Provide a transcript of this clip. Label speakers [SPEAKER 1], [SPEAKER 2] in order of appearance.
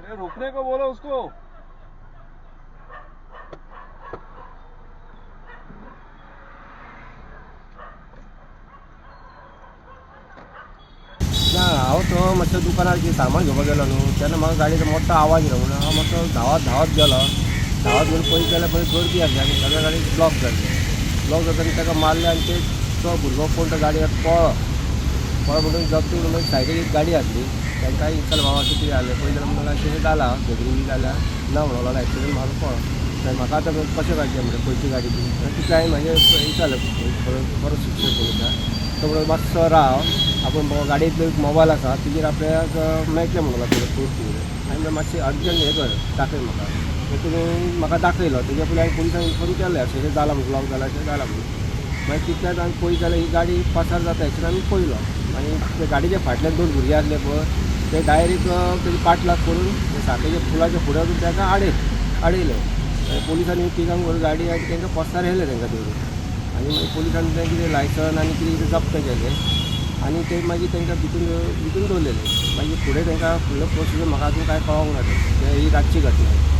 [SPEAKER 1] अरे रोकने को बोलो उसको.
[SPEAKER 2] ना, हांव तो मातसो दुकानार कितें सामान घेवपाक गेलो न्हू, तेन्ना म्हाका गाडयेचो मोठो आवाज येयलो म्हणून हांव मातसो धांवत धांवत गेलो. धांवत घेवन पळयत जाल्यार पळय गर्दी आसली आनी सगळ्या गाडी ब्लॉक जाल्ली. ब्लॉक जाता ताका मारले आनी ते तो भुरगो कोण तो गाडयेर पळ्ळो. पळ्ळो म्हणून जप्ती म्हणून मागीर सायडीक एक गाडी आसली, तांकां विचारलें, बाबा अशें कितें जालें? पळयत जाल्यार म्हणून अशें जालां, झगडी बी जाल्या ना म्हणून लागलो, एक्सिडंट मारून पळ्ळो. मागीर म्हाका आतां कशें काडचें म्हणलें खंयची गाडी ती. तितलें हांवें म्हाजें विचारलें, बरो बरो शिक्षक उलयता तो, म्हणून मातसो राव, आपूण गाडयेंतलो एक मोबायल आसा तेजेर आपल्याक मेळटलें म्हणून लागलो प्रूफ कितें. हांवें म्हणलें मातशें अर्जंट हें कर, दाखय म्हाका. मागीर तुमी म्हाका दाखयलो. तेज्या पयलीं हांवें पुलिसांक इन्फॉर्म केलें, अशें अशें जालां म्हणून, ब्लॉक जाला अशें जालां म्हणून. मागीर तितल्यान आमी पळयत जाल्यार ही गाडी पासार जाता एक्सिडंट आमी पळयलो. मागीर ते गाडयेच्या फाटल्यान दोन भुरगे आसले पळय, ते डायरेक्ट तेजे पाटलाग करून ते साखेच्या पुलाच्या फुडें वचून ताका आडयले. मागीर पुलिसांनी तिगांक व्हरून गाडी आनी तांकां पोस्तार व्हेले तांकां धरून. आनी मागीर पुलिसांनी तें कितें लायसन आनी कितें कितें जप्त केलें आनी ते मागीर तांकां भितून भितून दवरलेले. मागीर फुडें तांकां फुडलो प्रोसिजर म्हाका अजून कांय कळोंक ना. तें ही रातची घटना.